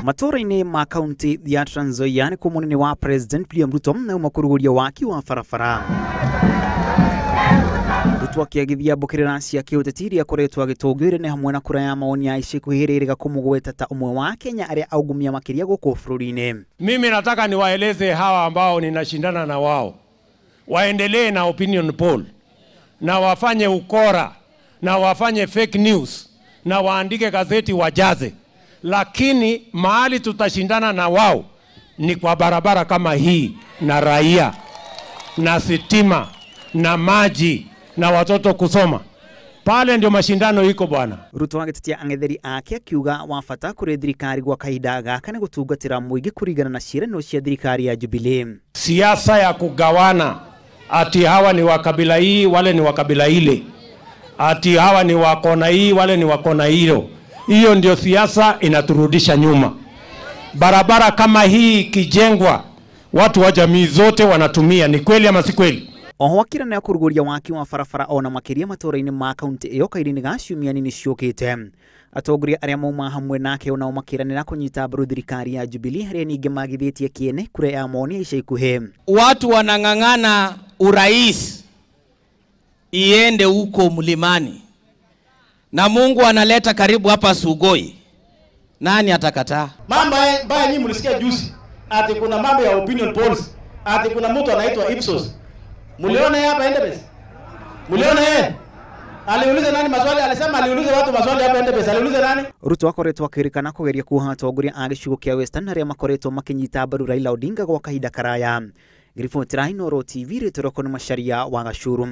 Matũũra-inĩ ma kaunti ya Trans Nzoia nĩ kũo mũnene wa President William Ruto auma kũrugũria waki wa barabara. Ruto akĩagithia mbũkĩrĩra cia kĩũteti iria akoretwo agĩtũngĩrĩra nĩ hamwe na kura ya maoni ya ica ikuhĩ ĩrĩa ĩrĩga kũmũgweta ta ũmwe wa Kenya arĩa aungumia makĩria gũkũ bũrũri-inĩ. Mimi nataka niwaeleze hawa ambao ninashindana na wao waendelee na opinion poll na wafanye ukora na wafanye fake news na waandike gazeti wajaze, lakini mahali tutashindana na wao ni kwa barabara kama hii na raia na sitima na maji na watoto kusoma. Pale ndio mashindano iko bwana. Ruto agĩtetia ang'etheri ake akiuga wa bata kũrĩ thirikari gwa kahinda gaka nĩ gũtungatĩra mũingĩ kũringana na ciĩranĩro cia thirikari ya Jubilee. Siasa ya kugawana ati hawa ni wa kabila hii wale ni wa kabila ile, ati hawa ni wa kona hii wale ni wa kona hilo, hiyo ndio siasa inaturudisha nyuma. Barabara kama hii ikijengwa, watu wa jamii zote wanatumia. Ni kweli ama si kweli? Oho akĩranĩra kũrugũria waki wa barabara ona makĩria matũũra-inĩ ma kaunti ĩyo kahinda-inĩ ga ciumia nini ciũkĩte. Atongoria arĩa mauma hamwe nake onao makĩranĩra kũnyita mbaru thirikari ya Jubilee harĩa ningĩ magithĩtie kĩene kura ya maoni ya ica ikuhĩ. Watu wanang'ang'ana urais iende huko mlimani na Mungu analeta karibu hapa Sugoi, nani atakataa? Mambo mbaya nyinyi mlisikia juzi ati kuna mambo ya opinion polls, ati kuna mtu anaitwa Ipsos. Mliona yeye hapa Endebess? Mliona yeye? Aliuliza nani maswali? Alisema aliuliza watu maswali hapa Endebess. Aliuliza nani? Ruto akoretwo akĩrĩkana kũgeria kuoha atongoria a gĩcigo kĩa Western arĩa makoretwo makĩnyita mbaru Raila Odinga gwa kahinda karaya. Ngĩribotera Inooro TV rĩtwa rĩakwa nĩ Macharia wa Gacuru.